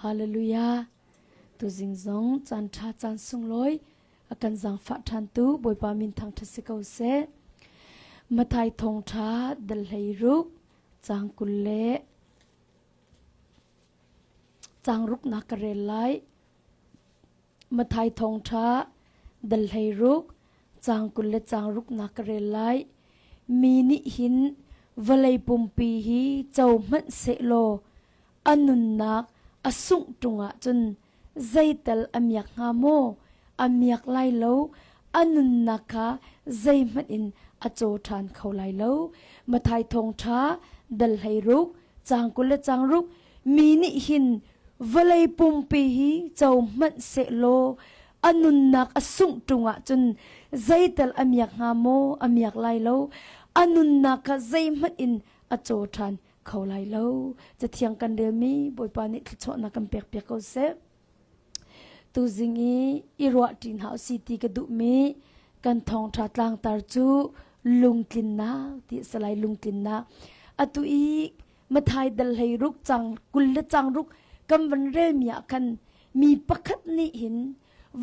Hallelujah. Tuzing zong caan ṭha caan sunglawi a kan zaangfah ṭhantu Bawipa min thangṭhat si ko seh. Mathai thawngṭha dal 16 caang 20 le caang ruknak ka rel lai. Mathai thawngṭha dal 16 caang 20 le caang ruknak ka rel lai. Mi nih hin vawlei pumpi hi co hmanh sehlaw a nunnak a sungh ṭung ahcun zeital a miak hnga maw? A miak lai lo. A nunnak kha zeihmanh in a caw ṭhan kho lai lo. Mathai thawngṭha dal 16 caang 20 le caang ruk mi nih hin vawlei pumpi hi co hmanh sehlaw a nunnak a sungh ṭung ahcun zeital a miak hnga maw? A miak lai lo. A nunnak kha zeihmanh in a caw ṭhan kho lai lo. Cathiang kan relmi Bawipa nih thluachuahnak kan pekpiak ko seh. Tuzing i i ruah ṭi hna usih ti ka duhmi kan thawngṭha tlangtar cu lungtlinnak ti a si lai lungtlinnak. Atu i Mathai dal 16 cang 20 le cang ruk kan van relmi ah khan mi pakhat nih hin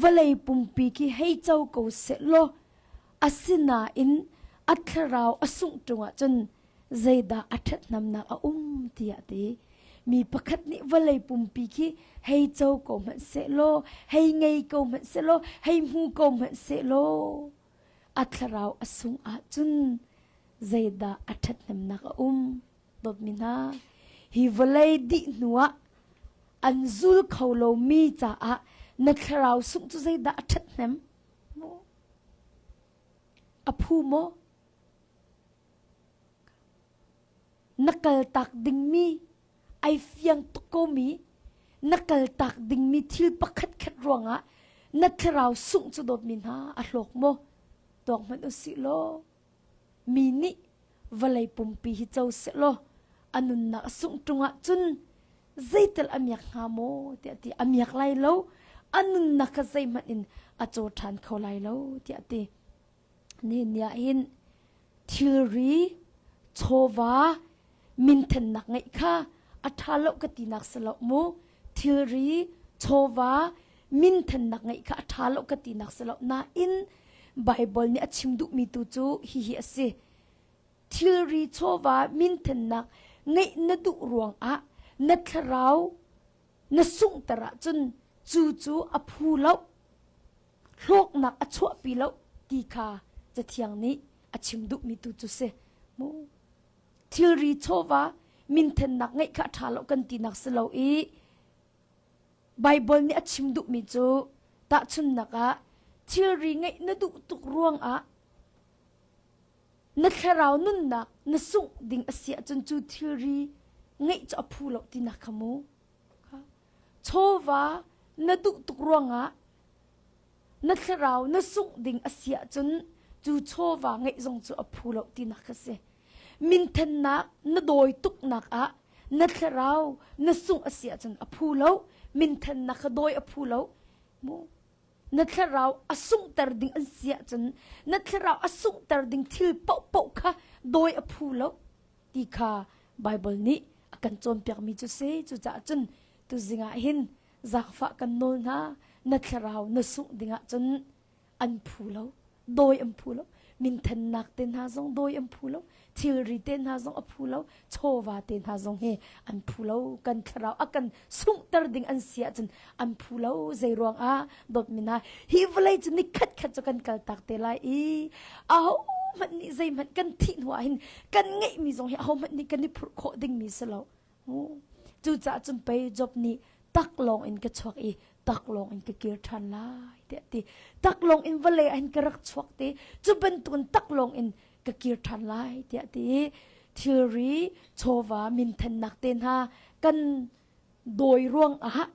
vawlei pumpi khi hei co ko seh law asinain a thlarau a sungh ṭung ahcun zeidah a ṭhathnemnak a um tiah ti. Mi pakhat nih vawlei pumpi khi hei co ko hmanh sehlaw, hei ngei ko hmanh sehlaw, hei hmu ko hmanh sehlaw, a thlarau a sung ahcun zeidah a ṭhathnemnak a um? Dawtmi hna, hi vawlei dih hnuah an zul kho lomi caah na thlarau sungh cu zeidah a ṭhathnem? A phu maw? Na kaltak dingmi ai fiang tuk komi na kaltak dingmi thil pakhat khat ruangah na thlarau sungh cu dawtmi hna a hlawk maw? Tuak hmanh usih law mi nih vawlei pumpi hi co sehlaw a nunnak a sungh ṭung ahcun zeital a miak hnga maw tiah ti a miak lai lo a nunnak kha zeihmanh in a caw ṭhan kho lai lo tiah ti. Nihin ah hin thilri, chawva, minthennak ngeih kha a ṭha lo ka tinak si lo mu. Thilri, chawva, minthennak ngeih kha a ṭha lo ka tinak si lo. Nain Baibal nih a chim duhmi tu cu hihi a si. Thilri, chawva, minthennak ngeih na duh ruangah na thlarau na sunghter ahcun cu cu a phu lo. Hlawknak a chuahpi lo ti kha Cathiang nih a chim duhmi tu cu si. Mu thilri chawva minthennak ngeih kha a ṭha lo kan tinak si lo i Baibal nih a chim duhmi cu tahchunhnak ah thilri ngeih na duh tuk ruangah na thlarau nunnak na sungh ding a si ahcun cu thilri ngeih cu a phu lo tinak kha mu. Chawva na duh tuk ruangah na thlarau na sungh ding a si ahcun cu chawva ngeih zong cu a phu lo tinak a si. Minthennak na dawi tuknak ah na thlarau na sungh a si ahcun a phu lo. Minthennak kha dawi a phu lo. Mu na thlarau a sunghter ding an si ahcun na thlarau a sunghter ding thil paohpaoh kha dawi a phu lo ti kha Baibal nih a kan cawnpiakmi cu si. Cucaah cun tuzing ah hin zaangfah kan nawl hna na thlarau na sungh dingah cun an phu lo dawi an phu lo minthennak te hna zong dawi an phu lo thilri te hna zong a phu lo chawva te hna zong hi an phu lo kan thlarau a kan sunghter ding an si ahcun an phu lo zei ruangah dawtmi hna hi vawlei cu ni khat khat cu kan kal tak te lai i aho hmanh nih zeihmanh kan thih hnu ah hin kan ngeihmi zong hi aho hmanh nih kan i phurh khawh dingmi si lo Cucaah cun pei Job nih taklawng in ka chuak i taklawng in ka kir ṭhan lai tiah a ti. Taklawng in vawlei ah hin ka rak chuak te, cu bantukin taklawng in ka kir ṭhan lai tiah a ti i thilri, chawva, minthennak te hna kan dawi ruangah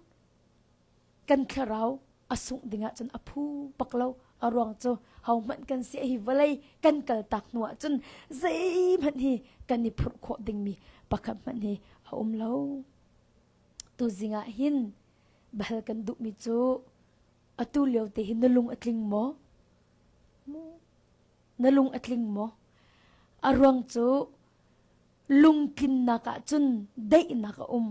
kan thlarau a sungh dingah cun a phu bak lo a ruang cu hohmanh kan si hi vawlei kan kal tak hnu ah cun zeihmanh hi kan i phurh khawh dingmi pakhat hmanh hi a um lo tuzing ah hin bahal kan duhmi cu atu lio te hi na lung a tling maw na lung a tling maw a ruang cu lungtlinnak ah cun daihnak a um.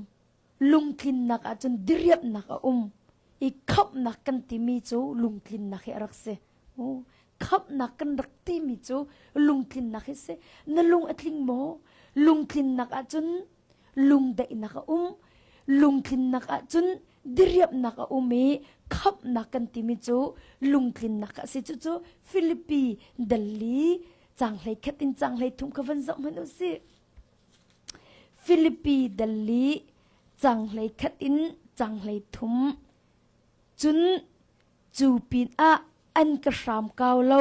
Lungtlinnak ahcun diriamhnak a um i khamhnak kan timi cu lungtlinnak hi a rak si. Khamhnak kan rak timi cu lungtlinnak hi si. Na lung a tling maw? Lungtlinnak ahcun lungdaihnak a um. Lungtlinnak ahcun diriamhnak a um i khamhnak kan timi cu lungtlinnak a si. Cucu Filipi dal li caang 11 in caang 13 kha van zoh hmanh u sih. Filipi dal li caang 11 in caang 13 cun cu pinah an ka hram kau lo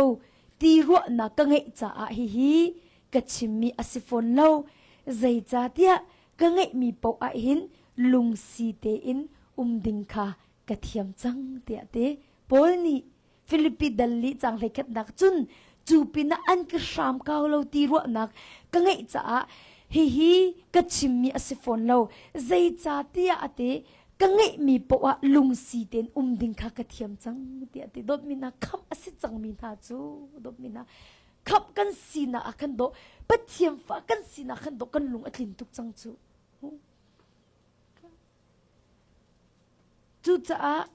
ti ruahnak ka ngeih caah hihi ka chimmi a si fawn lo zeicahtiah ka ngeihmi paoh ah hin lungsi tein um ding kha ka thiam cang tiah ti Paul nih Filipi dal li cang hleikhatnak cun cu pinah an ka hram kau lo ti ruahnak ka ngeih caah hihi ka chimmi a si fawn lo zeicahtiah a ti ka ngeihmi poah ah lungsi tein um ding kha ka thiam cang tiah ti dawtmi hna khamh a si cangmi hna cu dawtmi hna khamh kan sinak ah khan dawh Pathian fa kan sinak khan dawh kan lung a tlin tuk cang cu cucaah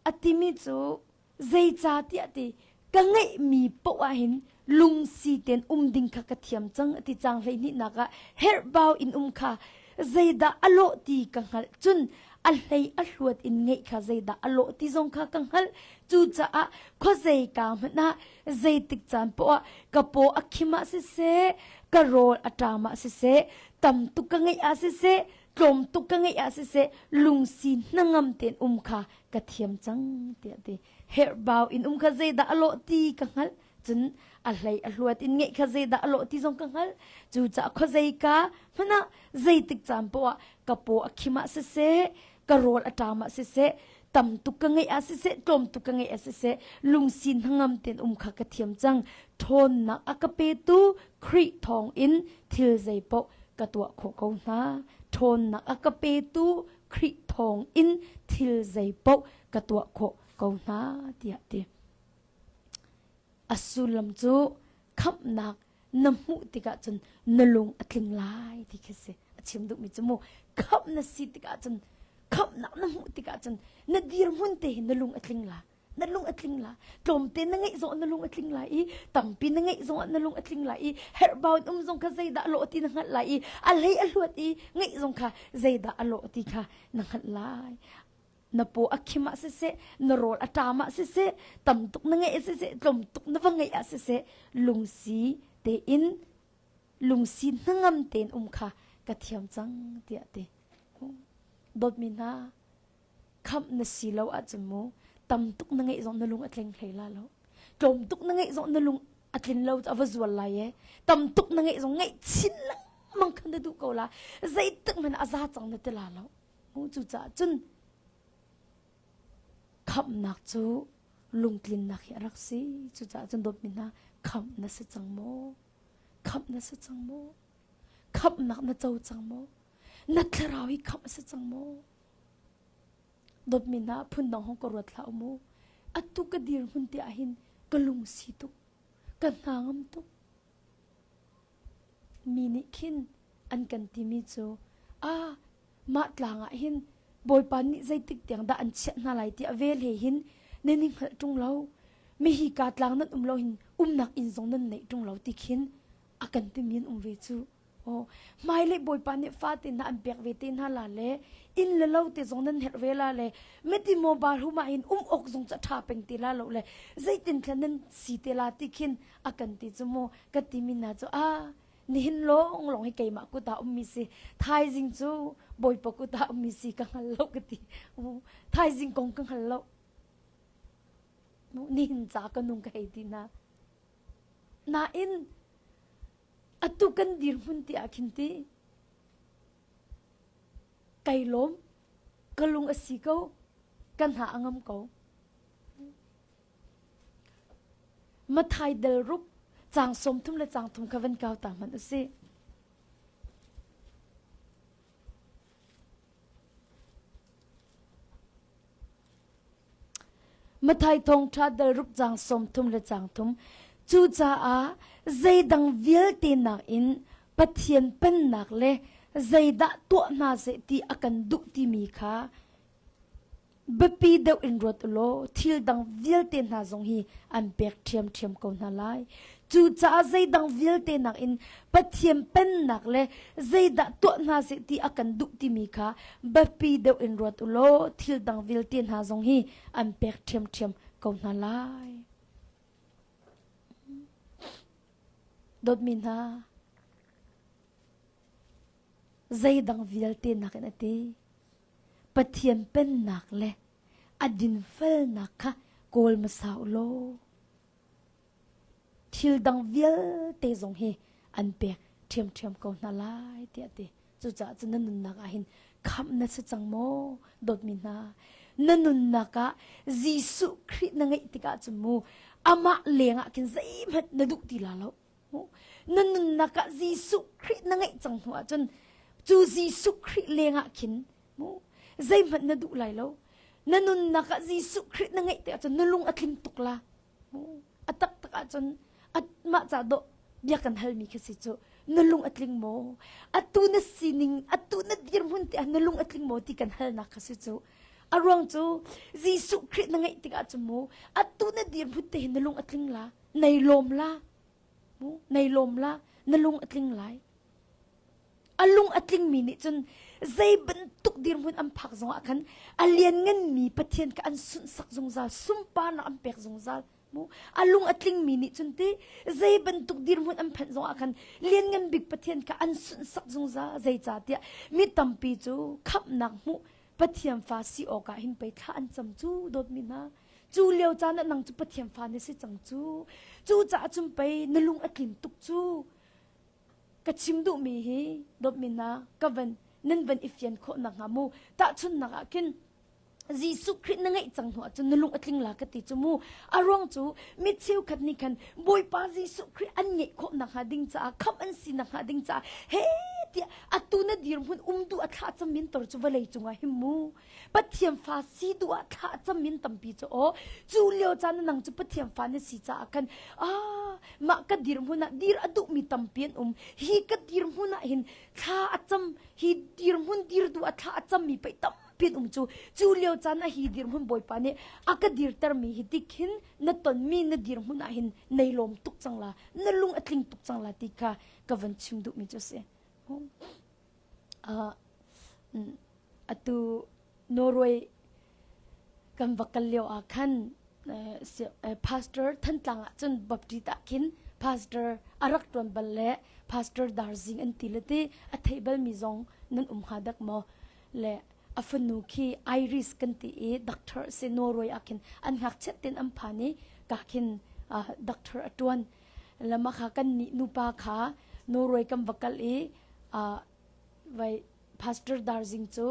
A timi cu zeicahtiah ti ka ngeihmi paoh ah hin lungsi tein um ding kha ka thiam cang a ti cang hleihnihnak ah herhbau in um kha zeidah a lawh ti ka hngalh cun a hlei a hluat in ngeih kha zeidah a lawh ti zong kha ka hngalh cucaah khuazei ka hmanh ah zeitik caan poah ah ka paw a khim ah siseh ka rawl a ṭam ah siseh tam tuk ka ngeih ah siseh tlawm tuk ka ngeih ah siseh lungsi hnangam tein um kha ka thiam cang tiah ti herhbau in um kha zeidah a lawh ti ka hngalh cun a hlei a hluat in ngeih kha zeidah a lawh ti zong ka hngalh cucaah khuazei ka hmanh ah zeitik caan poah ah ka paw a khim ah siseh ka rawl a ṭam ah siseh tam tuk ka ngeih ah siseh tlawm tuk ka ngeih ah siseh lungsi hnangam tein um kha ka thiam cang ṭhawnnak a ka petu Khrih thawng in thil zeipaoh ka tuah khawh ko hna. Ṭhawnnak a ka petu Khrih thawng in thil zeipaoh ka tuah khawh ko hna tiah ti. A sullam cu khamhnak na hmuh tikah cun na lung a tling lai ti khi si. A chim duhmi cu mu khamh na si tikah cun khamhnak na hmuh tikah cun na dirhmun te hi na lung a tling la. Na lung a tling la. Tlawmte na ngeih zong na lung a tling lai i tampi na ngeih zong na lung a tling lai i herhbau in um zong kha zeidah a lawh ti na hngalh lai i a hlei a hluat i ngeih zong kha zeidah a lawh ti kha na hngalh lai. Na paw a khim ah siseh, na rawl a ṭam ah siseh, tam tuk na ngeih ah siseh, tlawm tuk na va ngeih ah siseh, lungsi tein lungsi hnangam tein um kha ka thiam cang tiah ti. Dawtmi hna, khamh na si lo ahcun mu tam tuk na ngeih zong na lung a tling hlei la lo. Tlawm tuk na ngeih zong na lung a tlin lo a va zual lai e. Tam tuk na ngeih zong ngeih chin lengmang khan na duh ko la. Zeitik hmanh a za cang na ti la lo. Cucaah cun khamhnak cu lungtlinnak hi a rak si. Cucaah cun dawtmi hna khamh na si cang maw? Khamh na si cang maw? Khamhnak na co cang maw? Na thlarau hi khamh a si cang maw? Dawtmi hna phundang hong ka ruat hlah u mu. Atu ka dirhmun te ah hin ka lungsi tuk. Ka hna ngam tuk. Mi nih khin an kan timi cu ah mah tlang ah hin Bawipa nih zeitik tiang dah an chiah hna lai tiah vel he hin nan i hngalh ṭung lo. Mi hi ka tlang nan um lo hin umnak inn zong nan neih ṭung lo ti khin a kan timi an um ve cu. Oh, hmailei Bawipa nih fate hna an pek ve te hna la le inn le lo te zong nan herh ve la le meti maw bar huma hin um awk zong cu ṭha peng te la lo le zeitin thlen nan si te la ti khin a kan ti cu mu ka timi hna cu a nihin lawng lawng hi keimah kut ah ummi si thaizing cu Bawipa kut ah ummi si ka hngal lo ka ti thaizing kong ka hngal lo nihin ca ka nung ka hei ti hna nain atu kan dirhmun ti ah khin ti kai lawm ka lung a si ko ka hna a ngam ko Mathai del ruk caang 30 le caang thum kha van kau ta hmanh usih. Mathai thawngṭha dal ruk caang 30 le caang thum. Cucaah zeidang vialte nakin Pathian pennak le. Zeidah tuah hna seh ti a kan duh timi kha biapi deuh in ruat u law thil dang vialte hna zong hi an pek ṭhiamṭhiam ko hna lai. Cucaah zeidang vialte nakin Pathian pennak le zeidah tuah hna seh ti a kan duh timi kha biapi deuh in ruat u law thil dang vialte hna zong hi an pek ṭhiamṭhiam ko hna lai. Dawtmi hna, zeidang vialte nakin a ti. Pathian pennak le a dinfelnak kha kawl hmasa u law thil dang vialte zong hi an pek ṭhiamṭhiam ko hna lai tiah a ti. Cucaah cun na nunnak ah hin khamh na si cang maw dawtmi hna? Na nunnak ah Jesuh Khrih na ngeih tikah cun mu amah lengah khin zeihmanh na duh ti la lo. Na nunnak ah Jesuh Khrih na ngeih cang hnu ahcun cu Jesuh Khrih lengah khin mu zeihmanh na duh lai lo. Na nunnak ah Jesuh Khrih na ngeih tik ahcun na lung a tling tuk la. Mu a taktak ahcun mah ca dawh bia kan halmi khi si cu na lung a tling maw? Atu na sining, atu na dirhmun te ah na lung a tling maw ti kan halnak kha si cu. A ruang cu Jesuh Khrih na ngeih tikah cun mu atu na dirhmun te hi na lung a tling la. Nei lawm la. Mu, nei lawm la, na lung a tling lai. A lung a tlingmi nih cun zei bantuk dirhmun an phak zongah khan a liannganmi Pathian kha an sunhsak zungzal, sunparnak an pek zungzal. Mu, a lung a tlingmi nih cun ti zei bantuk dirhmun an phanh zongah khan lianngan bik Pathian kha an sunhsak zungzal. Zeicahtiah mi tampi cu khamhnak hmuh Pathian fa si awkah hin pei thla an cam cu dawtmi hna. Cu lio caan ah nang cu Pathian fa na si cang cu. Cucaah cun pei na lung a tlin tuk cu. Ka chim duhmi hi dawtmi hna ka van nan van i fian khawh nakhnga mu. Tahchunhnak ah khin Jesuh Khrih na ngeih cang hnu ahcun na lung a tling la ka ti cu mu. A ruang cu mi cheukhat nih khan Bawipa Jesuh Khrih an ngeih khawh nakhnga ding caah khamh an si nakhnga ding caah he tiah atu na dirhmun um duh a thlah cam min tor cu vawlei cungah him mu. Pathian fa si duh ah thlah cam min tampi cu aw cu lio caan nang cu Pathian fa na si caah khan ah mah ka dirhmun ah dir a duhmi tampi an um hi ka dirhmun ah hin thla a cam hi dirhmun dir duh a thla a cammi pei tam pin um cu cu lio caan ah hi dirhmun bawipa nih a ka dirtermi hi tikhin na tonmi na dirhmun ah hin nei lawm tuk cang la na lung a tling tuk cang la ti kha ka van chim duhmi cu si uh, atu Norway kan va kal lio ah khan pastor Thantlang ah cun Baptist ah khin pastor a rak tuan bal le pastor Darzing an ti le ti a thei bal mi zong nan um hnga dak maw le a fanu khi Iris kan ti i doctor si Norway ah khin an ngakchiat ten an phan i ka khin doctor a tuan lama kha kan nih nupa kha Norway kan va kal i vai pastor Darzing cu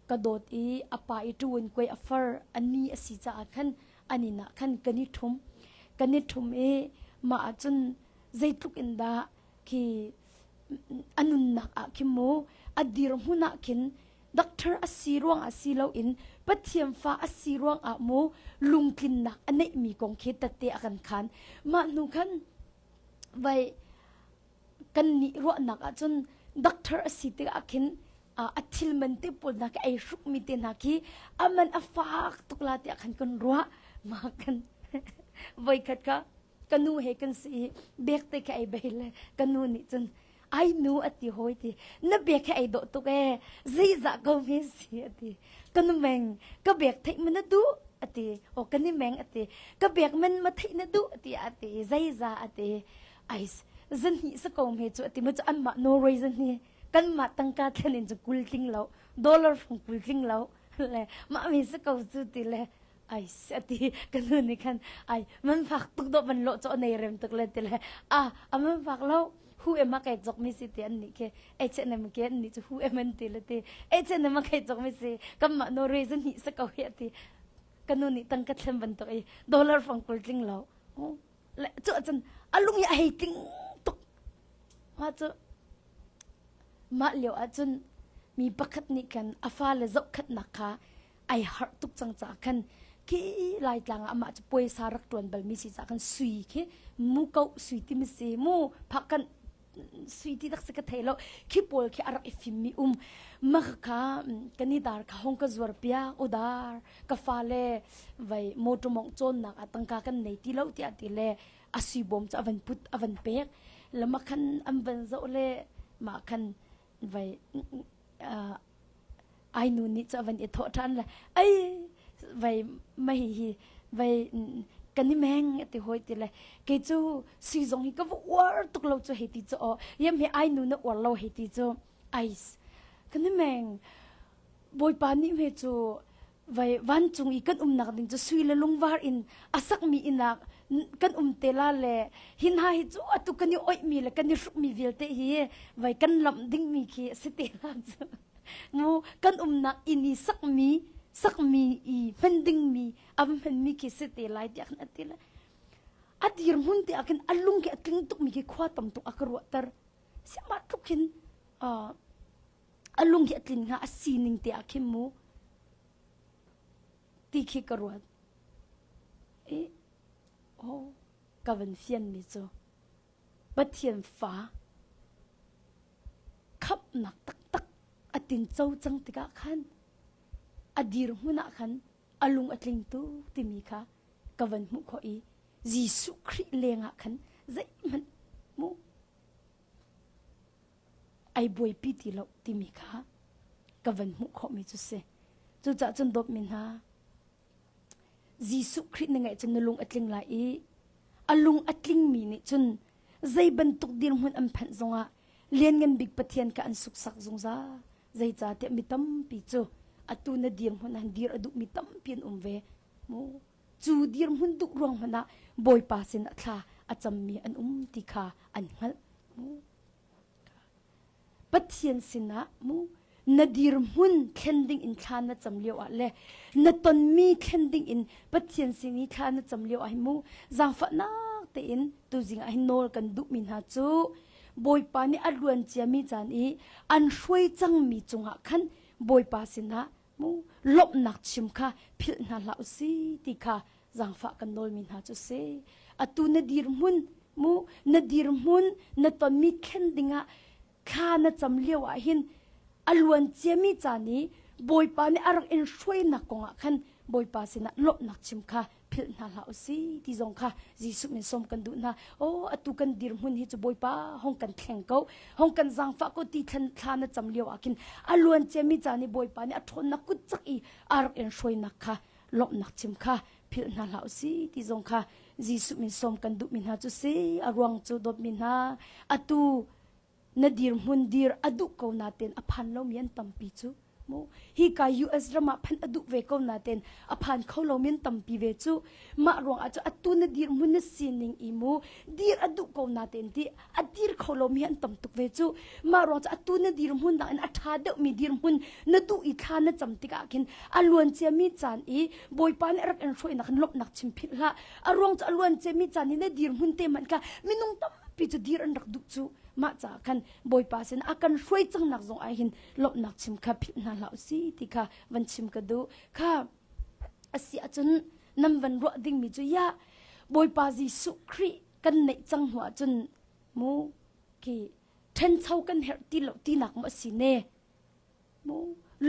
ka dawt i a pa i ṭuan kuai a far a ni a si caah khan an inn ah khan kan i ṭhum kan i ṭhum i mah ah cun zeitluk in dah khi a nunnak ah khin mu a dirhmun ah khin doctor a si ruang ah si loin Pathian fa a si ruang ah mu lungtlinnak a neihmi kong khi tette a kan khan mah hnu khan vai kan nih ruahnak ahcun doctor a si tikah khin a thil man te pawl hna khi ei hrukmi te hna khi a man a fak tuk la tiah khan kan ruah ma kan voikhat ka ka nu he kan si i bek te khi ei bei le ka nu nih cun ai nu a ti hawi ti na bek he ei dawh tuk e zeizah ko me si a ti ka nu meng ka bek theih ma na duh a ti o ka ni meng a ti ka bek man ma theih na duh ti a ti zeiza a ti ai zan hnih sa ko me cu ati ma cu anmah Norway zan hi kanmah tangka thlen in cu kul tling lo dollar fung kul tling lo le mah mi sa ko cu ti le ai ati kan nu nih khan ai man fak tuk do man lo cho nei rem tuk le ti le a a man fak lo hu em a kai jok mi si ti an nih ke H&M ke an nih cu hu em an ti le ti H&M a kai jok mi si kanmah Norway zan hnih sa ko hi ati kanu nih tangka thlen bantuk i dollar fang kul tling lo le cu ahcun a lung hi a hei tling tuk mah cu mah lio ahcun mi pakhat nih khan a fale zohkhatnak kha ai harh tuk cang caah khan khi laitlang ah amah cu puaisa rak ṭuan balmi si caah khan sui khi mu ko sui timi si mu phak kan. sui ti tak si ka thei lo khi pawl khi a rak i fim mi um ma kha kan i dar kha hong ka zuar piak udar ka fa le vai motor mong cawn nak ah tangka kan nei ti lo tiah ti le a sui bawm cu a van put a van pek lama khan an van zoh le mah khan vai ai nu nih cu a van i thawh ṭhan le ai vai mai hi vai kan i meng ti hoi ti le kei cu sui zong hi ka va uar tuk lo cu hei ti cu aw yem he ai nu na uar lo hei ti cu ais kan i meng bawipa nih me cu vai vancung i kan umnak ding cu sui le lungvar in a sakmi innak kan um te la le hi hna hi cu atu kan i oihmi le kan i hrukmi vialte hi vai kan lamh dingmi khi a si te la cu mu kan umnak inn i sakmi sakmi i hman dingmi a va hmanmi khi si te lai tiah khan a ti le a dirhmun te ah khin a lung khi a tling tukmi khi khua tam tuk a ka ruahter siamah tluk hin a lung hi a tlin hnga a sining te ah khin mu ti khi ka ruat i oh ka van fian mi cu Pathian fa khamhnak taktak a tinco cang tikah khan a dirhmun ah khan a lung a tling tu timi kha ka van hmuh khawh i Jesuh Khrih lengah khan zeihmanh mu ai buaipi ti lo timi kha ka van hmuh khawhmi cu si. Cucaah cun dawtmi hna, Jesuh Khrih na ngeih cun na lung a tling lai i a lung a tlingmi nih cun zei bantuk dirhmun an phanh zongah lianngan bik Pathian kha an suksak zungzal. Zeicahtiah mi tampi cu atu na dirhmun ah dir a duhmi tampi an um ve. Mu cu dirhmun duh ruang hmanh ah Bawipa sin ah thla a cammi an um ti kha an hngalh. Mu Pathian sinah mu na dirhmun thlen ding in thla na cam lio ah le na tonmi thlen ding in Pathian sin i thla na cam lio ah hin mu zaangfahnak tein tuzing ah hin nawl kan duhmi hna cu Bawipa nih a luan ciami caan i an hruai cangmi cungah khan Bawipa sinah mu lawmhnak chim kha philh hna hlah usih ti kha zaangfah kan nawlmi hna cu si atu na dirhmun mu na dirhmun na tonmi thlen dingah thla na cam lio ah hin a luan ciami caan i Bawipa nih a rak in hruainak kongah khan Bawipa sinah lawmhnak chim kha philh hna hlah usih ti zong kha Jesuh min sawm kan duh hna. Oh atu kan dirhmun hi cu Bawipa hong kan thleng ko, hong kan zaangfah ko ti thlen thla na cam lio ah khin a luan ciami caan i Bawipa nih a ṭhawnnak kut cak i a rak in hruainak kha lawmhnak chim kha philh hna hlah usih ti zong kha Jesuh min sawm kan duhmi hna cu si a ruang cu dawtmi hna atu na dirhmun dir a duh ko nain a phan lomi an tampi cu mu hi ka US ram ah phanh a duh ve ko nain a phan kho lomi an tampi ve cu mah ruang ah cu atu na dirhmun na sining i mu dir a duh ko nain ti a dir kho lomi an tam tuk ve cu mah ruang cu atu na dirhmun nakin a ṭha deuhmi dirhmun na duh i thla na cam tikah khin a luan ciami caan i Bawipa nih a rak in hruainak in lawmhnak chim philh hlah a ruang cu a luan ciami caan i na dirhmun te hmanh kha minung tampi cu dir an rak duh cu mah caah khan Bawipa sin a kan hruai cangnak zong ah hin lawmhnak chim kha philh hna hlah usih ti kha van chim ka duh kha a si ahcun nan van ruah dingmi cu ya Bawipa Jesuh Khrih kan neih cang hnu ahcun mu khi ṭhencho kan herh ti lo tinak mu a si ne mu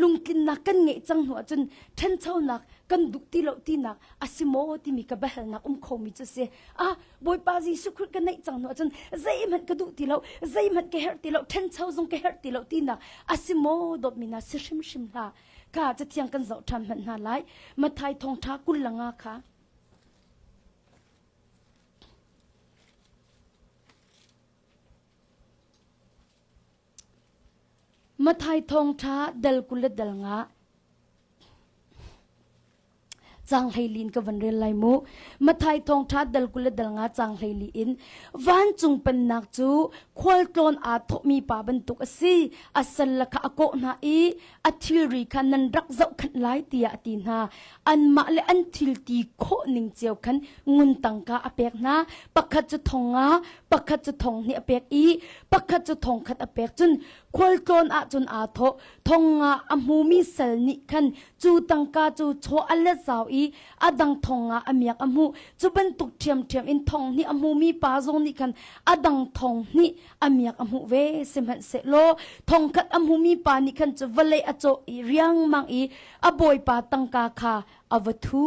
lungtlinnak kan ngeih cang hnu ahcun ṭhenchonak kan duh ti lo tinak a si maw timi ka biahalnak um khomi cu si ah Bawipa Jesuh Khrih ka neih cang hnu ahcun zeihmanh ka duh ti lo zeihmanh ka herh ti lo ṭhencho zong ka herh ti lo tinak a si maw dawtmi na si hrimhrim hlah ka cathiang kan zoh ṭhan hmanh hna lai Matthai thawngṭha 20 le nga kha Matthai thawngṭha dal 20 le dal nga Caang 14 in ka van rel lai mu. Matthai thawngṭha dal 20 le dal nga caang 14 in vancung pennak cu khualtlawn aa thawhmi pa bantuk a si. A sal kha a kawh hna i a thilri kha nan rak zohkhenh lai tiah a ti hna. Anmah le an thil ti khawh ning cio khan ngun tangka a pek hna. Pakhat cu thong nga, Pakhat cu thong hnih a pek i pakhat cu thong khat a pek. Cun khualtlawn ah cun aa thawh. Thong nga a hmumi sal nih khan cu tangka cu chaw a let zau i a dang thong nga a miak a hmuh. Cu bantuk ṭhiamṭhiam in thong hnih a hmumi pa zong nih khan a dang thong hnih a miak a hmuh ve. Sihmanhsehlaw thong khat a hmumi pa nih khan cu vawlei a cawh i riangmang i a bawipa tangka kha a va thu.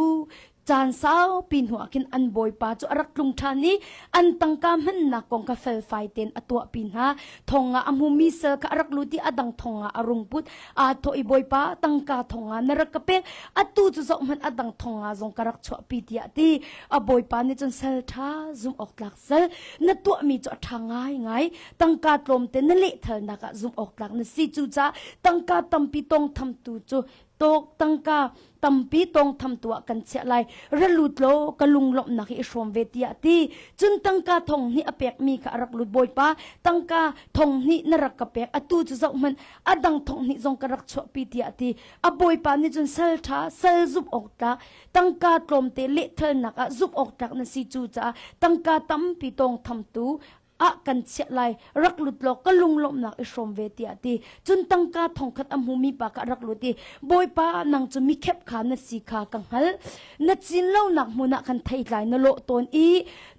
Caan saupi hnuah khin an bawipa cu a rak tlung ṭhan i an tangka hmannak kong kha felfai tein a tuahpi hna. Thong ah a hmumi sal kha a rak lut i a dang thong ah a rung put. Aa thawh i bawipa tangka thong ah na rak ka pek. Atu cu zohhmanh a dang thong ah zong ka rak chuahpi tiah a ti. A bawipa nih cun sal ṭha zumh awk tlak sal na tuahmi cu a ṭha ngaingai. Tangka tlawmte na lehthalnak ah zumh awk tlak na si. Cucaah tangka tampi tawngthamtu cu tawk tangka tampi tawngtham tu ah kan chiah lai ra lut law ka lunglawmhnak hi i hrawm ve tiah a ti cun tangka thong hnih a pekmi kha a rak lut bawipa tangka thong hnih na rak ka pek atu cu zoh hmanh a dang thong hnih zong ka rak chuahpi tiah a ti a bawipa nih cun sal ṭha sal zumh awk tlak tangka tlawmte lehthalnak ah zumh awk tlak na si cu caah tangka tampi tawngthamtu ah kan chiah lai rak lut law ka lunglawmhnak i hrawm ve tiah ti cun tangka thongkhat a hmumi pa kha rak lut i bawipa nang cu mikhep kha na si kha ka hngalh na cin lonak hmun ah khan theitlai na lawh tawn i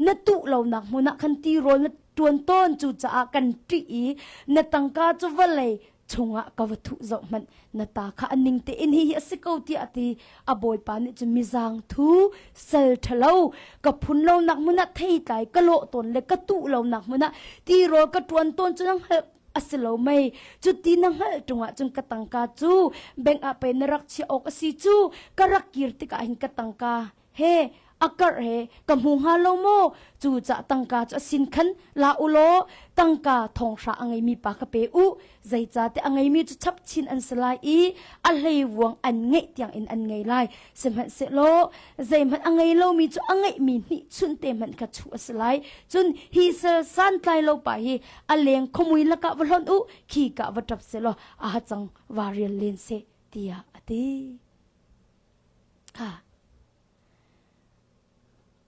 na tuh lonak hmun ah khan tirawl na ṭuan tawn cucaah kan ṭih i na tangka cu vawlei chungah ka va thuh zoh hmanh na ta kha a ning tein hi hi a si ko tiah a ti a bawipa nih cun mizang thu sal ṭhalo ka phun lonak hmun ah theitlai ka lawh tawn le ka tuh lonak hmun ah tirawl ka ṭuan tawn cu na hngalh a si lo mei cu ti na hngalh ṭungah cun ka tangka cu bank ah pei na rak chiah awk a si cu ka rak kir tikah hin ka tangka he a karh he ka hmu hnga lo maw cu cah tangka cu a sin khan la u law tangka thonghra a ngeimi pa kha pe u zeicahtiah a ngeimi cu chap chin an si lai i a hleivuang an ngeih tiang in an ngei lai sihmanhsehlaw zeihmanh a ngei lomi cu a ngeihmi hnih chun te hmanh kha chuh a si lai cun hi sal santlai lo pa hi a leng khuamui lakah va hlonh u khi ka va ṭap selaw a hacang va rial len seh tiah a ti Kha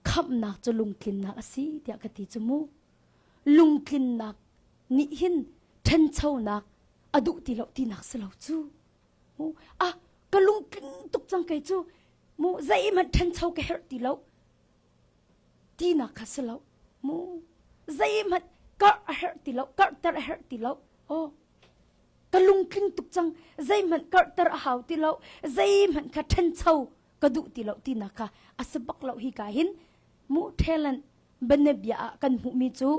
khamhnak cu lungtlinnak a si tiah ka ti cu mu. Lungtlinnak nih hin ṭhanchonak a duh ti lo tinak si lo cu. Mu ah ka lungtling tuk cang kei cu mu zeihmanh ṭhancho ka herh ti lo tinak kha si lo. Mu zeihmanh karh a herh ti lo karhter a herh ti lo. Oh ka lungtling tuk cang zeihmanh karhter a hau ti lo zeihmanh kha ṭhancho ka duh ti lo tinak kha a si bak lo hi ka hin mu talent banabia ah kan hmuhmi cu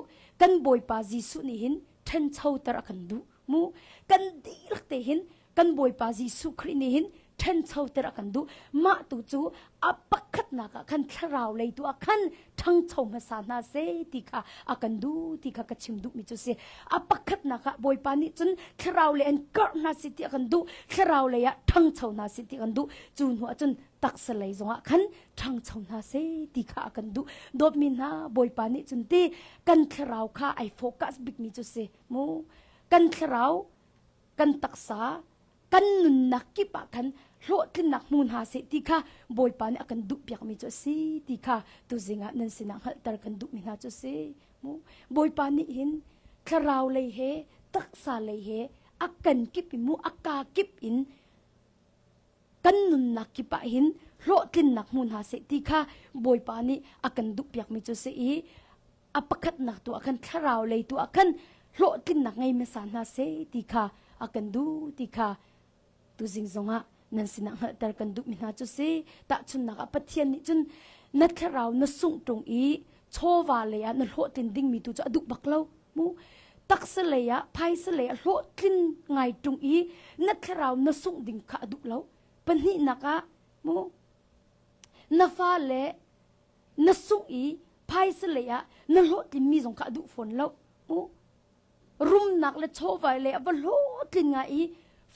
kan bawipa Jesuh nih hin ṭhanchoter a kan duh mu kan dihlak te hin kan bawipa Jesuh Khrih nih hin ṭhanchoter a kan duh mah tu cu a pakhatnak ah khan thlarau lei tu ah khan ṭhangcho hmasa hna seh ti kha a kan duh ti kha ka chim duhmi cu si a pakhatnak ah bawipa nih cun thlarau lei an karh hna si ti a kan duh thlarau lei ah ṭhangcho hna si ti a kan duh cu hnu ah cun taksa lei zongah khan ṭhangcho hna seh ti kha a kan duh dawtmi hna bawipa nih cun ti kan thlarau kha ai focus bikmi cu si mu kan thlarau kan taksa kan nunnak kip ah khan hlawhtlinnak hmu hna seh ti kha Bawipa nih a kan duhpiakmi cu a si ti kha tuzing ah nan sinah hngalhter kan duhmi hna cu a si. Mu Bawipa nih hin thlarau lei he taksa lei he a kan kip in mu a ka kip in kan nunnak kip ah hin hlawhtlinnak hmu hna seh ti kha Bawipa nih a kan duhpiakmi cu a si i a pakhatnak tu ah khan thlarau lei tu ah khan hlawhtlinnak ngei hmasa hna seh ti kha a kan duh ti kha tuzing zongah nan sinah hngalhter kan duhmi hna cu si tahchunnak ah Pathian nih cun na thlarau na sungh ṭung i chawva lei ah na hlawhtlin dingmi tu cu a duh bak lo mu taksa lei ah phaisa lei ah hlawhtlin ngai ṭung i na thlarau na sungh ding kha a duh lo pahnihnak ah mu na fale na sungh i phaisa lei ah na hlawhtlinmi zong kha a duh fawn lo mu rumnak le chawvai le a va hlawhtling nga i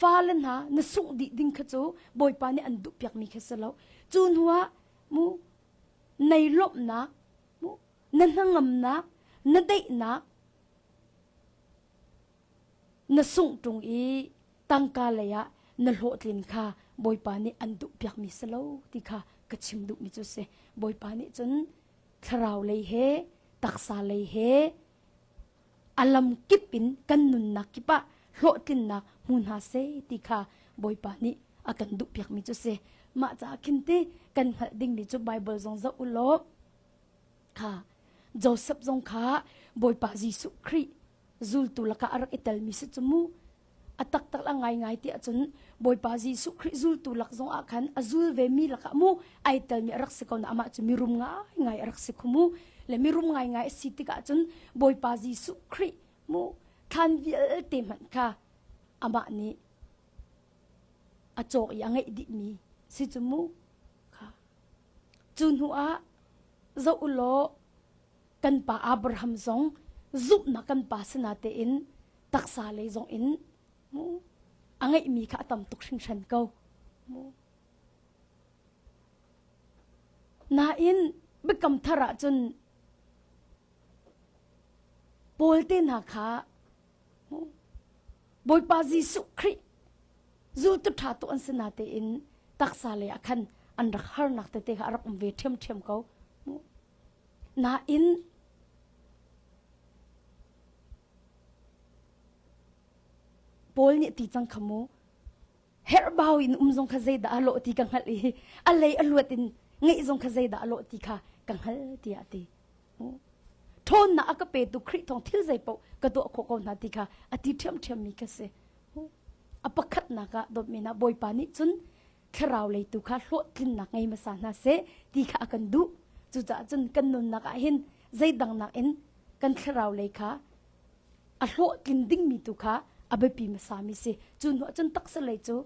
fale hna na sungh dih ding kha cu bawipa nih an duh piakmi kha si lo cu hnu ah mu nei lawmhnak mu na hnangamnak na daihnak na sungh ṭung i tangka lei ah na hlawhtlin kha Bawipa nih an duhpiakmi si lo ti kha ka chim duhmi cu si. Bawipa nih cun thlarau lei he taksa lei he. A lam kip in kan nunnak kip ah hlawhtlinnak hmu hna seh ti kha Bawipa nih a kan duhpiakmi cu si. Mah caah khin ti kan hngalh dingmi cu Baibal zong zoh u law kha Joseph zong kha Bawipa Jesuh Khrih zultu lakah a rak i telmi si cu mu. A taktak la ngaingai ti ahcun Bawipa Jesuh Khrih zultu lak zong ah khan a zul ve mi lakah mu ai telmi a rak si ko na amah cu mirum ngaingai a rak si khu mu. Le mirum ngaingai a si tikah cun Bawipa Jesuh Khrih mu thlan vialte hmanh kha amah nih a cawk i a ngeih dihmi si cu mu kha. Cu hnu ah zoh u law kan pa Abraham zong zumhnak kan pa sina tein taksa lei zong in mu a ngeihmi kha a tam tuk hringhran ko mu nain biakam thar ah cun Paul te hna kha Bawipa Jesuh Khrih zultu ṭha tu an si na tein taksa lei ah khan an rak harnak tete kha a rak um ve ṭhiamṭhiam ko. Nain Paul nih ti cang kha mu herhbau in um zong kha zeidah a lawh ti ka hngalh i a lei a luat in ngeih zong kha zeidah a lawh ti kha ka hngal tiah a ti. Ṭhawnnak a ka petu Khrih thawng thil zei paoh ka tuah khawh ko hna ti kha a ti ṭhiamṭhiammi ka si. A pakhatnak ah dawtmi hna Bawipa nih cun thlarau lei tu kha hlawhtlinnak ngei hmasa hna seh ti kha a kan duh. Cucaah cun kan nunnak ah hin zeidang nakin kan thlarau lei kha a hlawhtlin dingmi tu kha a biapi hmasami si. Cu hnuah cun taksa lei cu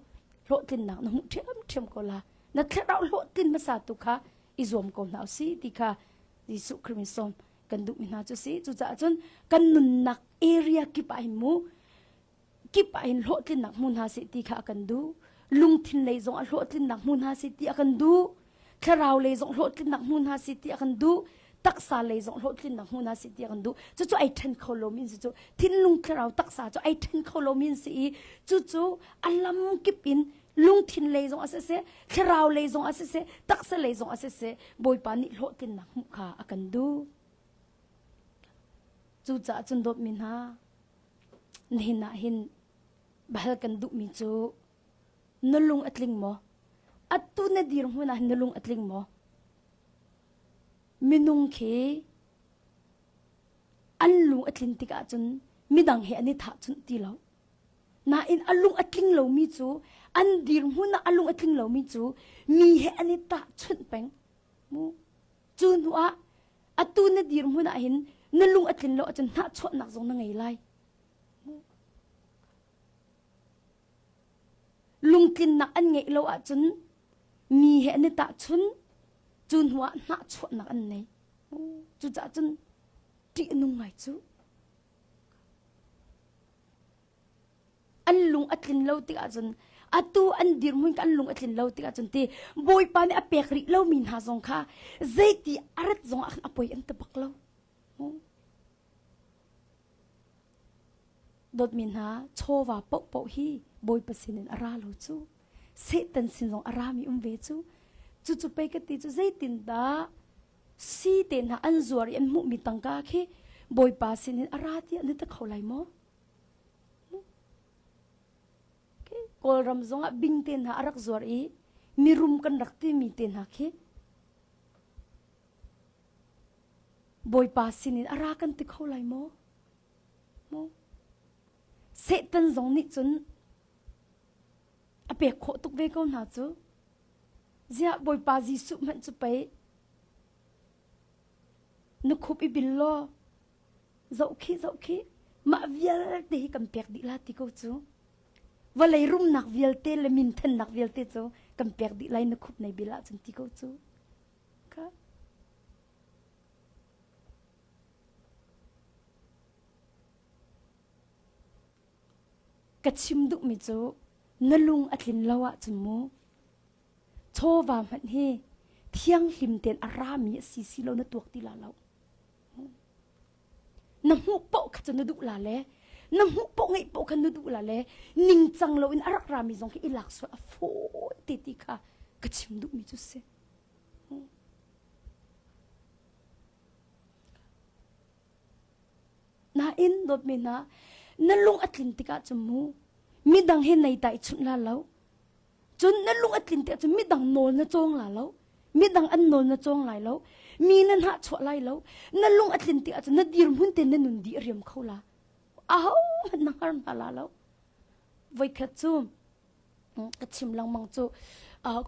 hlawhtlinnak na hmuh ṭhiamṭhiam ko la. Na thlarau hlawhtlin hmasa tu kha i zuam ko hna usih ti kha Jesuh Khrih min sawm kan duhmi hna cu si. Cucaah cun kan nunnak area kip ah hin mu kip ah hin hlawhtlinnak hmu hna sih ti kha a kan duh. Lungthin lei zong ah hlawhtlinnak hmu hna sih ti a kan duh. Thlarau lei zong hlawhtlinnak hmu hna sih ti a kan duh. Taksa lei zong hlawhtlinnak hmu hna sih ti a kan duh. Cucu ai ṭhen kho lomi an si cu. Thinlung thlarau taksa cu ai ṭhen kho lomi an si i cucu a lam kip in lungthin lei zong a siseh thlarau lei zong a siseh taksa lei zong a siseh bawipa nih hlawhtlinnak hmuh kha a kan duh cucaah cun dawtmi hna nihin ah hin bahal kan duhmi cu na lung a tling maw atu na dirhmun ah na lung a tling maw minung khi an lung a tlin tikah cun midang he an i thah chunh ti lo Nain a lung a tling lomi cu an dirhmun ah a lung a tling lomi cu mi he an i tahchunh peng. Mu. Cu hnu ah atu na dirhmun ah hin na lung a tlin lo ahcun hnahchuahnak zong na ngei lai. Mu. Lungtlinnak an ngeih lo ahcun mi he an i tahchun cu hnu ah hnahchuahnak an nei. Cucaah cun ṭih a nung ngai cu. An lung a tlin lo tikah cun atu an dirhmun an lung a tlin lo tikah cun ti Bawipa nih a pek rih lomi hna zong kha zeiti a rat zong ah khan a poi an ti bak lo. Dawtmi hna chawva paohpaoh hi Bawipa sinin a ra lo cu. Satan sin zong a rami um ve cu. Cucu pei ka ti cu zeitindah si te hna an zuar i an hmuhmi tangka khi Bawipa sinin a ra tiah na ti kho lai maw? Kawlram zongah bing te hna a rak zuar i mirum kan rak timi te hna khi Bawipa sinin a ra kan ti kho lai maw? Maw? Satan zong nih cun a pek khawh tuk ve ko hna cu. Ziah Bawipa Jesuh hmanh cu pei na khup i bil law zoh khi zoh khi mah vialte hi kan pek dih la ti ko cu vawlei rumnak vialte le minthennak vialte cu kan pek dih lai na khup nei bil ahcun ti ko cu ka Ka chim duhmi cu na lung a tlin lo ahcun mu chawva hmanh hi thianghlim tein a rami a si si lo na tuak ti la lo. Na hmuh paoh kha cu na duh la le na hmuh paoh ngeih paoh kha na duh la le ningcang loin a rak rami zong khi i lak sual a fawi te ti kha ka chim duhmi cu si. Nain. Nain dawtmi hna na lung a tlin tikah cun mu midang he nei tai chunh la lo. Cun na lung a tlin tikah cun midang nawl na cawng la lo. Midang an nawl na cawng lai lo. Mi na hnah chuah lai lo. Na lung a tlin tikah cun na dirhmun te na nun dih riam kho la. Aho hmanh na hngar hna la lo. Voikhat cu ka chim lengmang cu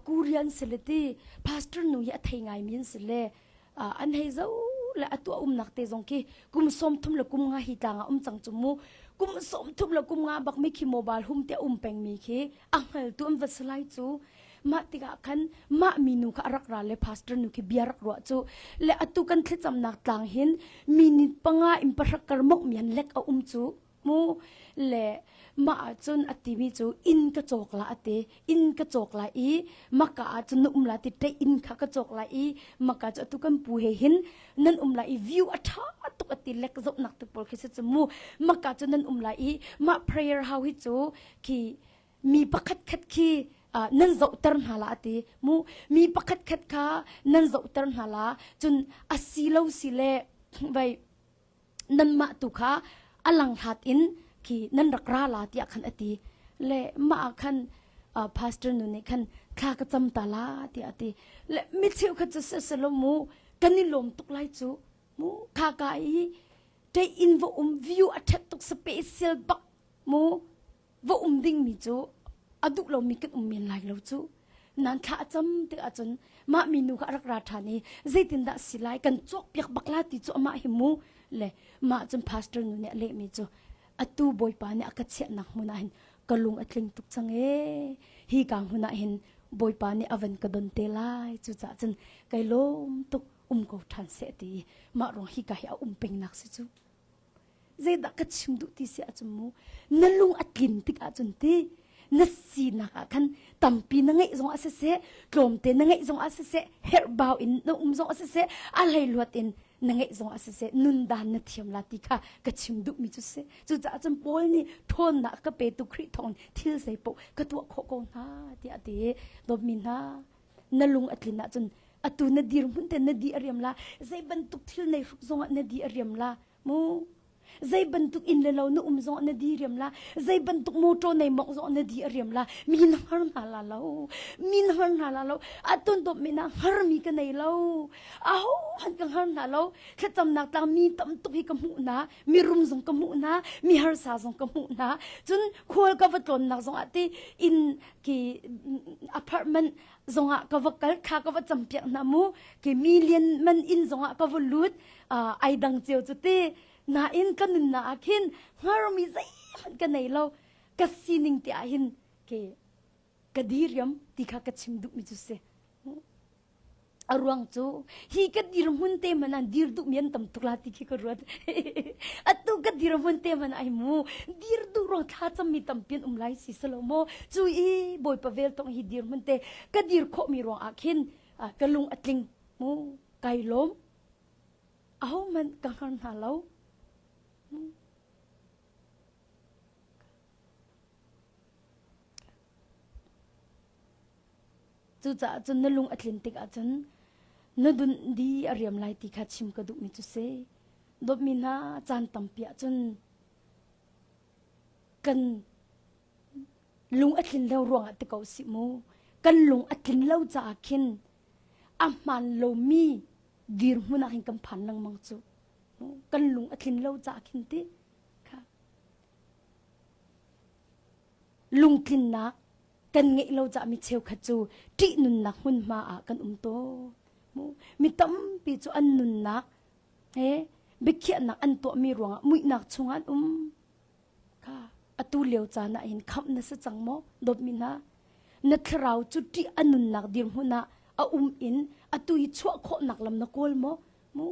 Korean si le ti pastor nu hi a thei ngaimi an si le an hei zo le a tuah umnak te zong khi kum 30 le kum nga hi tlang ah um cang cu mu kum 30 le kum nga bak mi khi mobile hum te um peng mi khi a hngal tu an va si lai cu mah tikah khan mah minu kha a rak ra le pastor nu khi bia rak ruah cu le atu kan thlacamnak tlang hin minute panga in pahrak kar mok mi han lek a um cu mu le mah ahcun a timi cu inn ka cawk la a ti inn ka cawk lai i maka ahcun na um la ti ṭeih inn kha ka cawk lai i maka cu atu kan pu he hin nan um lai i view a ṭha tuk a ti lek zohnak te pawl khi si cu mu maka cu nan um lai i mah prayer house hi cu khi mi pakhat khat khi nan zohter hna la a ti mu mi pakhat khat kha nan zohter hna la cun a si lo si le vai nanmah tu kha a langhlat in khi nan rak ra la tiah khan a ti le mah ah khan pastor nu nih khan thla ka cam ta la tiah a ti le mi cheu kha cu siselo mu kan i lawm tuk lai cu mu kha ka i ṭei in va um view a ṭhat tuk special bak mu va um dingmi cu a duh lomi kan um men lai lo cu nan thla a cam tik ahcun mah minu kha a rak ra ṭhan i zeitindah si lai kan cawkpiak bak la ti cu amah hi mu le mah cun pastor nu nih a lehmi cu atu bawipa nih a ka chiahnak hmun ah hin ka lung a tling tuk cang ee hi ka hmun ah hin bawipa nih a van ka don te lai cucaah cun kai lawm tuk um ko ṭhan seh ti mah ruang hi ka hi a um pengnak si cu Zeidah ka chim duh ti si ahcun mu na lung a tlin tik ahcun ti na sinak ah khan tampi na ngeih zong ah siseh tlawmte na ngeih zong ah siseh herhbau in na um zong ah siseh a hleihluat in na ngeih zong ah siseh nundan na thiam la ti kha ka chim duhmi cu si cucaah cun Paul nih ṭhawnnak ka petu Khrih thawng thil zeipaoh ka tuah khawh ko hna tiah a ti dawtmi hna na lung a tlin ahcun atu na dirhmun te na di a riam la zei bantuk thil nei hruk zongah na di a riam la mu zei bantuk inn le lo na um zong na di riam la zei bantuk motor nei mok zong na di a riam la mi na har hna la lo mi na har hna la lo atun dop mi na har mi ka nei lo aho han ka har hna lo thlacamnak tlang mi tam tuk hi ka hmuh na mi rum zong ka hmuh na mi harsa zong ka hmuh na cun khual ka va tlawnnak zong ah ti in ki apartment zongah ka va kal kha ka va campiak hna mu ke million man inn zongah ka va lut ai dang cio cu ti nain ka nunnak ah khin hngarmi zeihmanh ka nei lo ka sining te ah hin ke ka diriam ti kha ka chim duhmi cu si A ruang cu hi ka dirhmun te hmanh ah dir duhmi an tam tuk la ti khi ka ruat. Atu ka dirhmun te hmanh ai mu dir duh ruang thla cammi tampi an um lai si selo maw cu i Bawipa vel tong hi dirhmun te ka dir khawhmi ruang ah khin ka lung a tling mu kai lawm ahohmanh ka hngar hna lo. Cucaah cun na lung a tlin tikah cun na dun di a riam lai ti kha chim ka duhmi cu si. Dawtmi hna caan tampi ah cun kan lung a tlin lo ruangah ti ko sih mu. Kan lung a tlin lo caah khin a hmaan lomi dirhmun ah hin kan phan lengmang cu. Kan lung a tlin lo caah khin ti kha lungtlinnak kan ngeih lo caah mi cheukhat cu ṭih nunnak hmunhma ah kan um tawn. Mi tampi cu an nunnak he biakhiahnak an tuahmi ruangah muihnak chungah an um. Kha atu lio caan ah hin khamh na si cang maw? Dawtmi hna, na thlarau cu ṭih a nunnak dirhmun ah a um in atu hi chuah khawhnak lam na kawl maw? Mu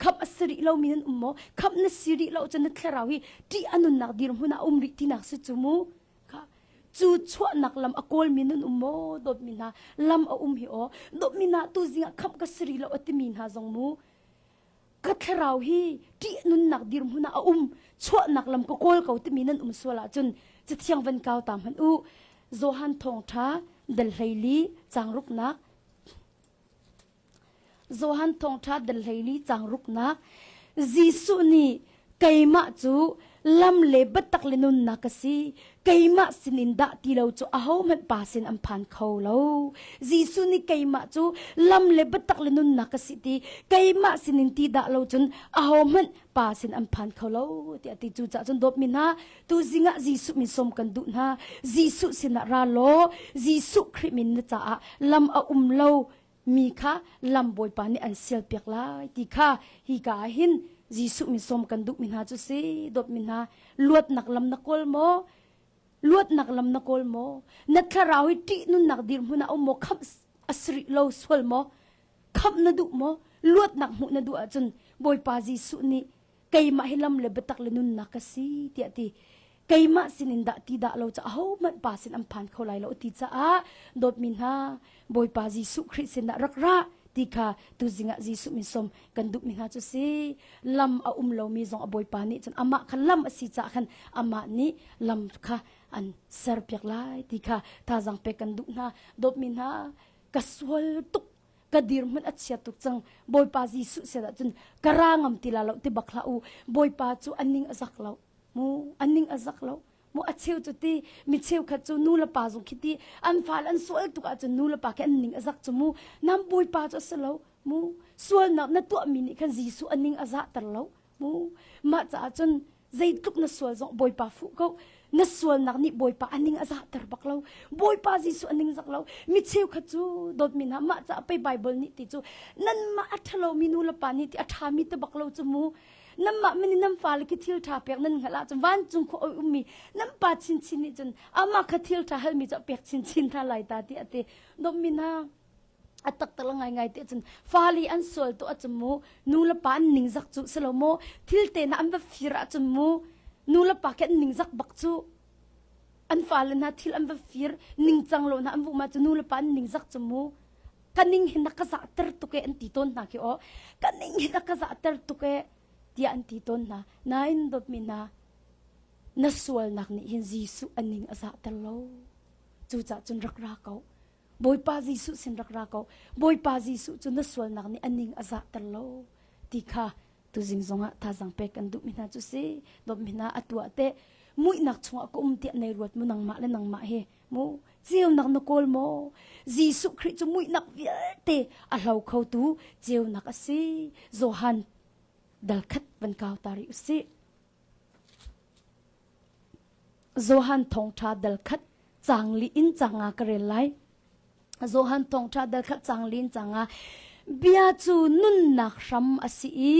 khamh a si rih lomi nan um maw? Khamh na si rih lo cun na thlarau hi ṭih a nunnak dirhmun ah a um rih tinak si cu mu. Kha cu chuahnak lam a kawlmi nan um maw dawtmi hna lam a um hi aw dawtmi hna tu zingah khamh ka si rih lo a timi hna zong mu ka thlarau hi ṭih nunnak dirhmun ah a um chuahnak lam ka kawl ko timi nan um sual ahcun cathiang van kau ta hmanh u Johan thawngṭha dal hleili cang ruknak Johan thawngṭha dal hleili cang ruknak Jesuh nih. Keimah cu lam le biatak le nunnak ka si. Keimah sinin dah ti lo cu ahohmanh Pa sin an phan kho lo. Jesuh nih keimah cu lam le biatak le nunnak ka si ti keimah sinin ti dah lo cun ahohmanh Pa sin an phan kho lo tiah ti. Cucaah cun dawtmi hna, tuzing ah Jesuh min sawm kan duh hna. Jesuh sinah ra law Jesuh Khrih min na caah lam a um lo mi kha lam Bawipa nih an sialpiak lai ti kha hika ah hin Jesuh min sawm kan duhmi hna cu si. Dawtmi hna, luatnak lam na kawl maw? Luatnak lam na kawl maw? Na thlarau hi ṭih nunnak dirhmun ah um maw? Khamh a si rih lo sual maw? Khamh na duh maw? Luatnak hmuh na duh ahcun Bawipa Jesuh nih keimah hi lam le biatak le nunnak ka si tiah ti keimah sinin dah ti dah lo ca ahohmanh pa sin an phan kho lai lo ti caah dawtmi hna Bawipa Jesuh Khrih sinah rak ra ti kha tuzing ah Jesuh min som kan duhmi hna cu si lam a um lomi zong a Bawipa nih cun amah kha lam a si caah khan amah nih lam kha an serpiak lai ti kha thazaang pek kan duh hna dawtmi hna ka sual tuk ka dirhmun a chia tuk cang Bawipa Jesuh sin ah cun ka ra ngam ti la lo ti bak hlah u Bawipa cu a ning a zak lo mu a ning a zak lo mu a cheu cu ti mi cheukhat cu nu le pa zong khi ti an fale an sual tuk ahcun nu le pa khi an ning a zak cu mu nam Bawipa cu a si lo mu sualnak na tuahmi nih khan Jesuh a ning a zahter lo mu mah caah cun zeitluk na sual zong bawipa fuh ko na sualnak nih bawipa a ning a zahter bak lo bawipa jesuh a ning zak lo mi cheukhat cu dawtmi hna mah caah pei bible nih ti cu nanmah a ṭhalomi nu le pa nih ti a ṭhami te bak lo cu mu nanmah min nan fale khi thil ṭha pek nan hngalh ahcun vancung khua oi ummi nan pa chinchin nih cun amah kha thil ṭha halmi cu a pek chinchin hna lai ta ti a ti dawtmi hna a taktak la ngaingai te cun fali an sual tu ahcun mu nu le pa an ningzak cu si lo maw thil te na an va fir ahcun mu nu le pa khi an ningzak bak cu an fale hna thil an va fir ningcang lo hna an vuh ma cu nu le pa an ningzak cu mu ka ning hin na ka zah ter tuk e an ti tawn hna khi o ka ning hin na ka zah ter tuk e tiah an ti tawn hna nain dawtmi hna na sualnak nih hin Jesuh a ning a zah ter lo cucah cun rak ra ko Bawipa Jesuh sin rak ra ko. Bawipa Jesuh cu na sualnak nih a ning a zahter lo ti kha tuzing zongah thazaang pek kan duhmi hna cu si. Dawtmi hna a tuah te muihnak chungah ka um tiah nei ruat mu nangmah le nangmah hi mu ceunak na kawl maw? Jesuh Khrih cu muihnak vialte a hlo khotu ceunak a si. Johan dal khat van kau ta rih usih. Johan thawngṭha dal khat caang li in caang nga ka rel lai. Johan thawngṭha dal khat caang li in caang nga bia cu nunnak hram a si i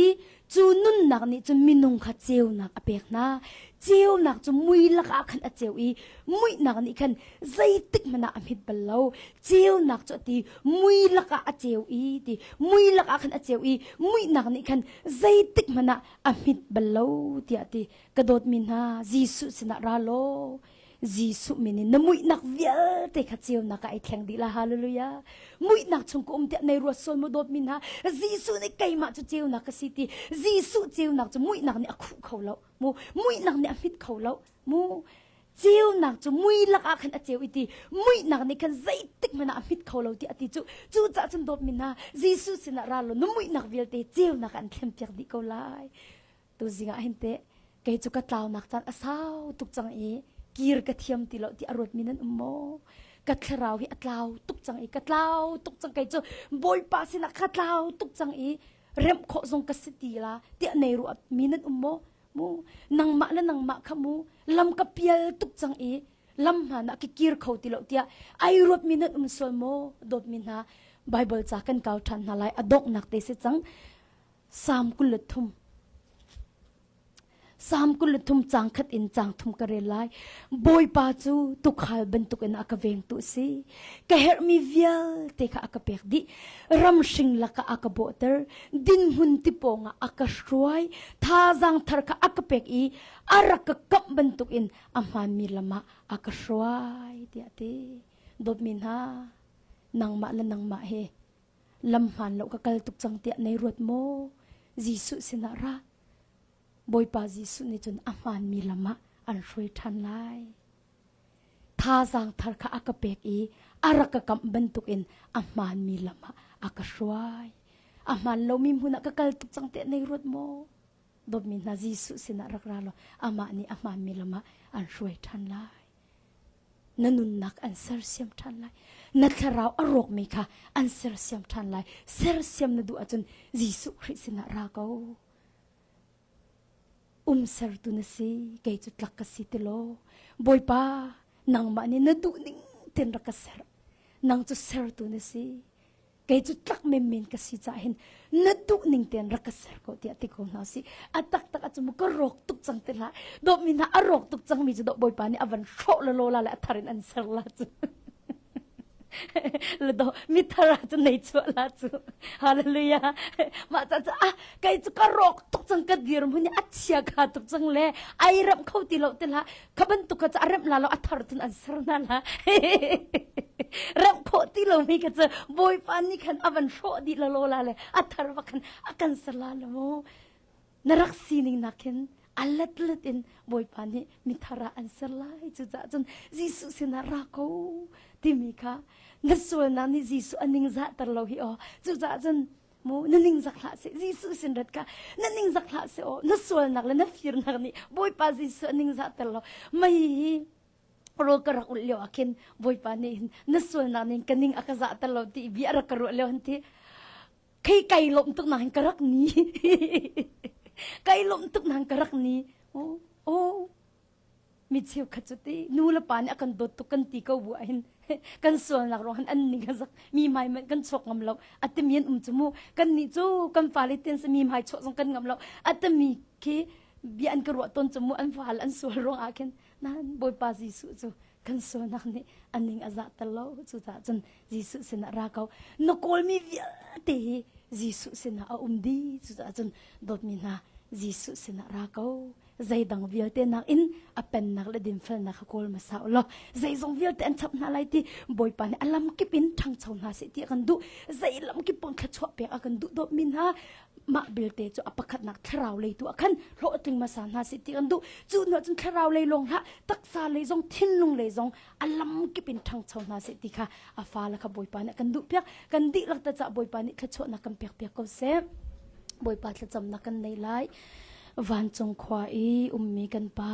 cu nunnak nih cun minung kha ceunak a pek hna. Ceunak cu mui lakah khan a ceu i muihnak nih khan zeitik hmanh ah a hmit bal lo. Ceunak cu a ti mui lakah a ceu i ti mui lakah khan a ceu i muihnak nih khan zeitik hmanh ah a hmit bal lo tiah ti ka dawtmi hna Jesuh sinah ra law Jesuh min in na muihnak vialte kha ceunak ah ai thleng dih la hallelujah muihnak chung ka um tiah nei ruat sual mu dawtmi hna Jesuh nih keimah cu ceunak ka si ti Jesuh ceunak cu muihnak nih a khuh kho lo mu muihnak nih a hmit kho lo mu ceunak cu mui lakah khan a ceu i ti muihnak nih khan zeitik hmanh ah a hmit kho lo ti a ti cu cucaah cun dawtmi hna Jesuh sinah ra law na muihnak vialte ceunak an thlenpiak dih ko lai tuzing ah hin teh kei cu ka tlaunak caan a sau tuk cang i kir ka thiam ti lo ti a ruatmi nan um maw ka thlarau hi a tlau tuk cang i ka tlau tuk cang kei cu bawipa sinah ka tlau tuk cang i remh khawh zong ka si ti la tiah nei ruatmi nan um maw mu nangmah le nangmah kha mu lam ka pial tuk cang i lam hmaan ah ka kir kho ti lo tiah ai ruatmi nan um sual maw dawtmi hna Bible ca kan kau ṭhan hna lai a donghnak te si cang Psalm 23 Psalm 23 caang khat in caang thum ka rel lai. Bawipa cu tuukhal bantukin a ka vengtu a si. Ka herhmi vialte kha a ka pek dih. Ramhring lakah a ka bawhter. Dinhmun ti pawngah a ka hruai. Thazaang thar kha a ka pek i a rak ka kamh bantukin a hmaanmi lam ah a ka hruai tiah a ti. Dawtmi hna, nangmah le nangmah hi lam hmaan lo ka kal tuk cang tiah nei ruat maw? Jesuh sinah ra. Bawipa Jesuh nih cun a hmaanmi lam ah an hruai ṭhan lai. Thazaang thar kha a ka pek i a rak ka kamh bantukin a hmaanmi lam ah a ka hruai. A hmaan lomi hmun ah ka kal tuk cang tiah nei ruat maw? Dawtmi hna Jesuh sinah rak ra law amah nih a hmaanmi lam ah an hruai ṭhan lai. Na nunnak an sersiam ṭhan lai. Na thlarau a rawkmi kha an sersiam ṭhan lai. Sersiam na duh ahcun Jesuh Khrih sinah ra ko. Umsertu na si, kei cu tlak ka si ti law. Bawipa, nangmah nih na duh ning tein rak ka ser. Nang cu sertu na si. Kei cu tlak menmen ka si caah hin na duh ning tein rak ka ser ko tiah ti ko hna si. A taktak ah cu ka rawk tuk cang ti hlah. Dawtmi hna a rawk tuk cangmi cu dawh Bawipa nih a van hrawh lalaw la le a thar in an ser la cu. Le do mi thar ah cun nei chuah la cu. Hallelujah. Mah ca cu ah kei cu ka rawk tuk cang ka dir mun a chia kha tuk cang le ai rem kho ti lo ti hlah. Kha bantuk kha cu a remh la lo a thar cun an ser hna la. Remh khawh ti lo mi kha cu Bawipa nih khan a van hrawh dih la lo la le a thar bak khan a kan ser la lo mu. Na rak sining nakin a letlet in Bawipa nih mithar ah an ser lai. Cucaah cun Jesuh sinah ra ko timi kha na sualnak nih Jesuh a ningzahter lo hi aw. Cucaah cun mu na ningzak hlah seh Jesuh sin rat ka na ningzak hlah seh aw na sualnak le na firnak nih Bawipa Jesuh a ningzahter lo. Mei hi rawl ka rak ulh lio ah khin Bawipa nih hin na sualnak ning ka ning a ka zahter lo ti bia rak ka ruah lio han ti khei kai lawm tuk nain ka rak ni kai lawm tuk nain ka rak ni oh oh mi cheukhat cu ti nu le pa nih a kan dawt tuk kan ti ko bu ah hin kan sualnak ruang hin an ning a zak mi hmai manh kan chuak ngam lo a timi an um cu mu kan nih cu kan fale ten mi hmai chuah zong kan ngam lo a timi khi bia an ka ruah tawn cu mu an fal an sual ruang ah khin nain Bawipa Jesuh cu kan sualnak nih a ning a zahter lo cucaah cun Jesuh sinah ra ko na kawlmi vialte hi Jesuh sinah a um dih cucaah cun dawtmi hna Jesuh sinah ra ko zeidang vialte nakin a pennak le dinfelnak kha kawl hmasa u law zeizong vialte an chap hna lai ti Bawipa nih a lamkip in ṭhangcho hna seh ti a kan duh zei lamkip pong thluachuah pek a kan duh dawtmi hna mah belte cu a pakhatnak thlarau lei tu ah khan hlawhtling hmasa hna seh ti kan duh cu hnu cun thlarau lei lawng hlah taksa lei zong thinlung lei zong a lamkip in ṭhangcho hna seh ti kha a fale kha Bawipa nih kan duh piak kan dihlak ta cah Bawipa nih thluachuahnak kan pek piak ko seh Bawipa thlacamnak kan nei lai vancung khua i ummi kan pa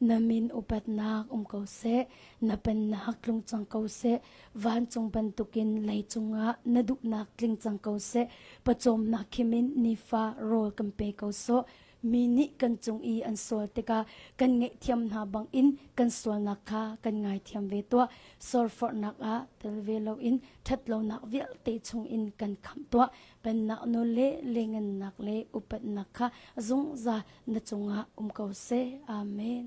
na min upatnak um ko seh na pennak tlung cang ko seh vancung bantukin leicung ah na duhnak tling cang ko seh pawcawmnak khim in nifa rawl kan pe ko sawh mi nih kan cung i an sual tikah kan ngaihthiam hna bangin kan sualnak kha kan ngaithiam ve tuah sorforhnak ah tel ve loin ṭhatlonak vialte chungin kan khamh tuah pennak nawl le lengennak le upatnak kha zungzal na cungah um ko seh amen.